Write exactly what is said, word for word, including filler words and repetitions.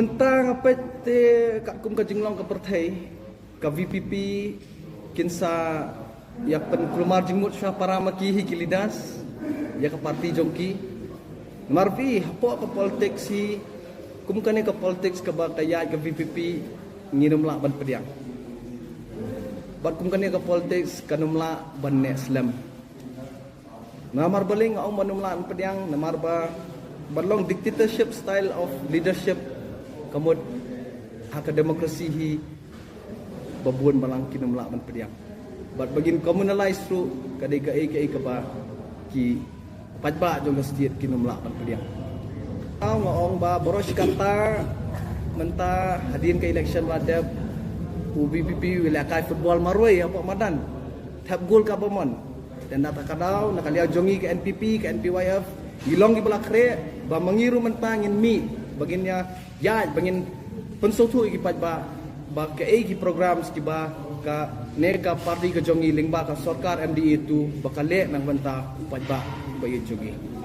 Mynta nga peit te katkum ka jinglong ka pyrthei, ka VPP kin sa ïa pynkulmar jingmut shuwa para ma ki hi ki leaders ïa ka party jong ki. Namar phi hapoh ka politics hi, kum kane ka politics kaba ka ïaid ka VPP, ngin ym lah ban pdiang. Bad kum kane ka politics kan ym lah ban neh slem. Namar balei nga ong ban ym lah ban pdiang, namar ba ban long dictatorship style of leadership ka mut ha ka democracy hi ba bun balang kin ym lah ban pdiang. Bad ba ngin communalize ruh ka dei kaei kaei kaba ki paidbah jong ka state kin ym lah ban pdiang. Nga ong ba baroh shi katta mynta hadien ka election ba la dep, u VPP u lehkai football marwei hapoh madan, thep gol kaba mon. Te na kata ka daw, na ka liang jong ngi ka NPP, ka NPYF, ngi long kiba la khreh ba ma ngi ruh mynta ngin mih ba ngin ïa ïaid, ba ngin pynsngewthuh ïa ki paidbah ba kaei ki programs kiba kane ka party ka jong ngi lyngba ka sorkar MDA two ba ka leh na ka bynta u paidbah ba ïeit jong ngi.